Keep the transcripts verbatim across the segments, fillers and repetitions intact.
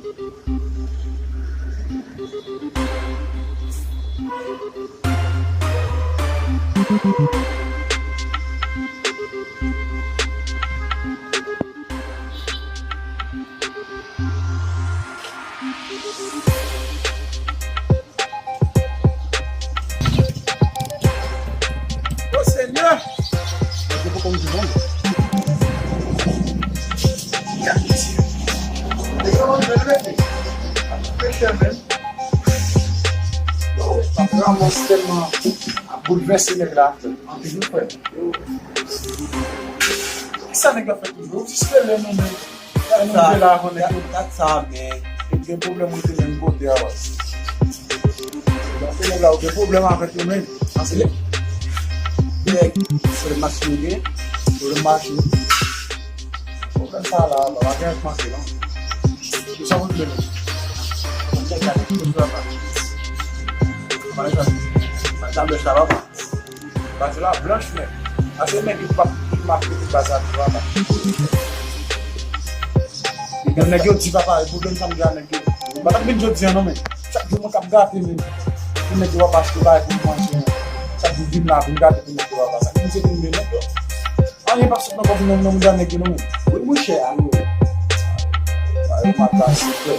O Senyè! Mwen te konn di bon. Gad mesye. Nèg yo konn jwe, mete. Mesye menm. Yo, Ramos tèlman ap boulvèse nèg la. Anpil frè. Kisa nèg la fè toujou? Jis rele nou menm. Sa, sa, sa, men, gen pwoblèm ou te menm kote a, wè. Donk, nèg la, ou gen pwoblèm avèk yo menm. Anse, nèg, se machin gen, se machin. Pwoblèm sa la, pa gen anyen k manke, non. Ou sa konn nou? Nèg la, tout sa pa. Pa gen sa, pa gen sa, pa. Baz la blanch, men. Ase nèg ki p ap, ki p ap mete baz la tou anba. Ebyen, nèg yo di, papa, e pwoblèm sa m gen ak nèg yo. M pa t ap vin jodi a, non, men. Chak jou mwen k ap gate, men. Pou nèg yo p ap achte bagay pou m manje, men. Chak jou vin la, vin gate pou nèg yo p ap sa. Ki misye vin de nèg yo. Anyen p ap sot nan kòb nou, non, m di a nèg yo, non, men. Wi, monchè, alo. Sa yo pa pase, frè.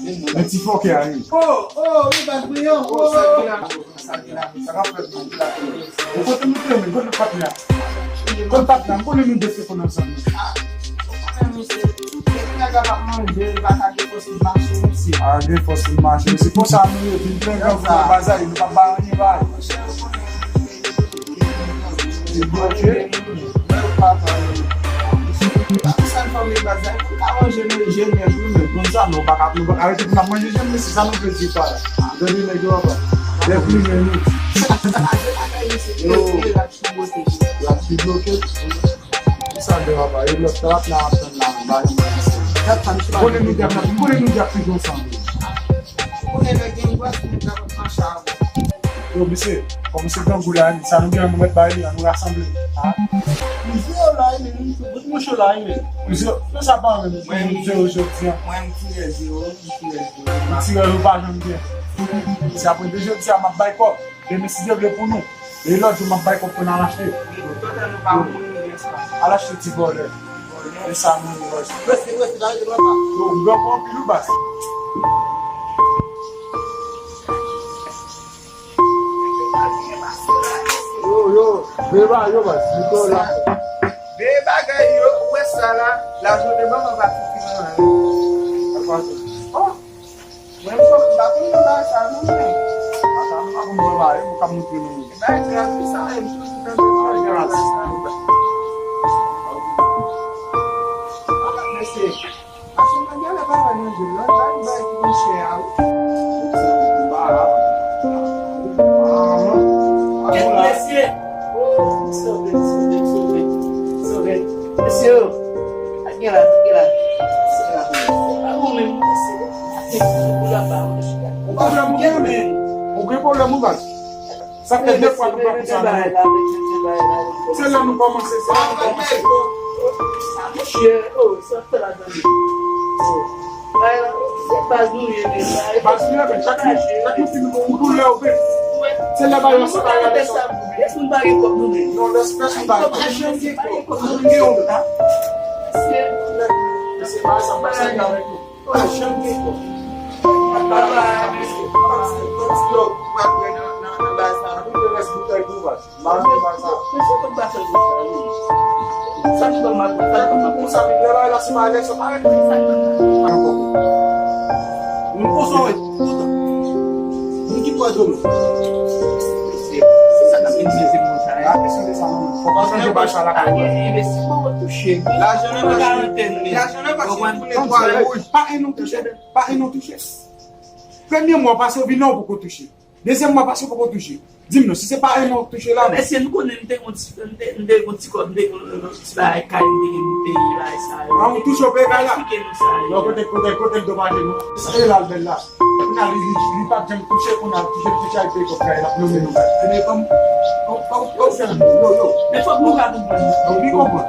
Men ti fòkè a, wi. Oh, oh, wi, baz brillant. Oh, sa ki la, sa ki la, sa k ap fèt, man, ki la. Ou kote nou te, men, kote patnè a? Kote patnè a? M konnen nou de se konn ansanm. Ah, ou konnen, mesye, depi nèg la p ap manje, li pa ka gen fòs pou l mache, mesye. Ah, gen fòs pou l mache, mesye. Konsa nou ye, vin plen gran pou nou bazay, nou pa bay anyen bay. Monchè, ou konnen. Li bloke. Mwen yo pa pale. Sa n fòme baz la, pou ta manje nou je nèg wi, men konn sa, nou pa ka, nou pa ka rete pou n ap manje je, men se sa nou vle di pa la. Gade nèg yo anba. Lè plimen nou. Yo. L ap pi bloke. Ki sa de papa, e lòt trap la ap tann la, ba nou manje. Konnen nou di ap, konnen nou di ap pi gon sanble. Ou konnen lè gen gwòs, nèg la pran chabon. Yo, mesye, kòm se grangou la, sa nou gen an nou mèt bay li, an nou rasanble. Ah. Misye yo la, men, bout mouch yo la, men. Misye, yo sa pa menm, mwen, misye yo jodi a. Mwen, m tire zewo, m tire zewo. M tire yo pa janm gen. Se apre de jodi a, m ap bay kòb. Demen, si Dye vle pou nou. E lòt jou, m ap bay kòb pou n al achte. Wi, toutan nou pa mouri, men sa. Al achte ti vòlè. E sa nou, nou, nou. Reste, reste, rete, papa. Yo, m gran pou anpil, wi, baz. Yo, yo, beba, yo, baz, Nicolas. Be bagay yo, ou wè sa la, lajounen ban m ap ap fini anyen. Oh! Mwen, m pa konn nan bagay sa non, men. Ata, m pa konn nan bagay, m ka montre nou. Bagay gratis sa, e m toujou tande bagay gratis sa. Ala, mesye, achte manje la pa wè nan jel, lòt bagay, bagay ki pi chè a, wi. Kèt, mesye. Sove, sove, sove, sove. Mesye, yo. Sa k gen la, sa k gen la? Sa k gen la? Se pa ou menm, se ou la pa ou chita. Ou pwoblèm ou gen, men. Ou gen pwoblèm ou baz. Sa fè de fwa nou pa konsa, non. Se lè nou kòmanse, se lè nou kòmanse. Monchè, oh, sa fè la tande. Oh. Bay la, se baz nou ye, men. Baz nou ye, men. Chak jou, chak jou, fin, ou doulè, ou pen. Se lè bagay yo separe avèk sa. Pèsonn pa gen kòb nou menm. Non, lè pèsonn pa gen kòb. Pèsonn pa gen kòb nou menm. Mesye, bagay sa pase avèk nou. Pèsonn gen kòb. Papa, mesye, papa, se yon ti lòk pou pa pran nan, nan, nan baz la. Pou te rès boutèy pou baz. Manje pa sa. Mesye, kòb pa fè sa, wi. Sa ki ban mal, sa ki ban mal. Konsa, men, lè bagay la, se pa eleksyon, pa eleksyon. Sa ki ban mal. Ankò. Moun konsa, wi. Moun ki pran dlo. Se, se sa k ap vin jezi moun sa, hein. Ah, kesyon de sa, non. Fò pa chanje bagay sa la, pa gen envestiman ou touche. Lajan nan mache. Lajan nan mache pou netwaye wouj. Pa en nou touche. Pa en nou touche. Premye mwa pase, ou vin la, ou poko touche. Dezyèm mwa pase, ou poko touche. Di m non, si se pa en mwa ou touche la, non. Mesye, nou konnen m te gon ti, m te, m te gon ti kòb, m te gon ti bagay kay, m te gen pou peye bagay sa yo. An, ou touche, ou peye kay la? Eksplike nou sa yo. Bon, kote, kote, kote l domaje nou? Sa e la l bèl la. Kounye a li, li, li pa t janm touche, kounye a l touche, l touche, a l peye kòb kay la, pou l nonmen nou. Ebyen, kòm, kòm, kòm, kòm fè l, yo, yo. Men fòk nou ka konprann. Ou byen konprann.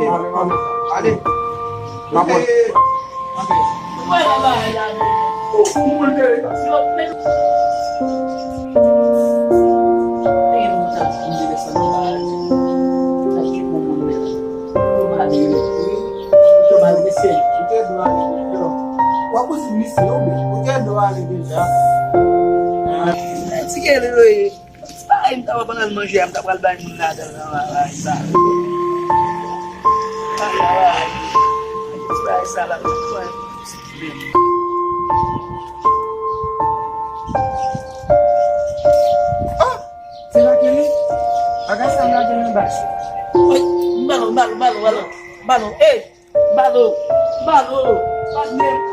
ale, ale. M ap wè. Ti gèlè yo ye. Sa a, m ta pral manje a, m ta pral bay moun ladan l nan bagay sa. Ay, ay, ay. Ti bagay sa la, mwen. Ah! Se lage li? Bagay sa m lage nan bach. Ey, m ba nou, m ba nou, m ba nou, m ba nou, m ba nou. Ey! M ba nou, m ba nou, patnè.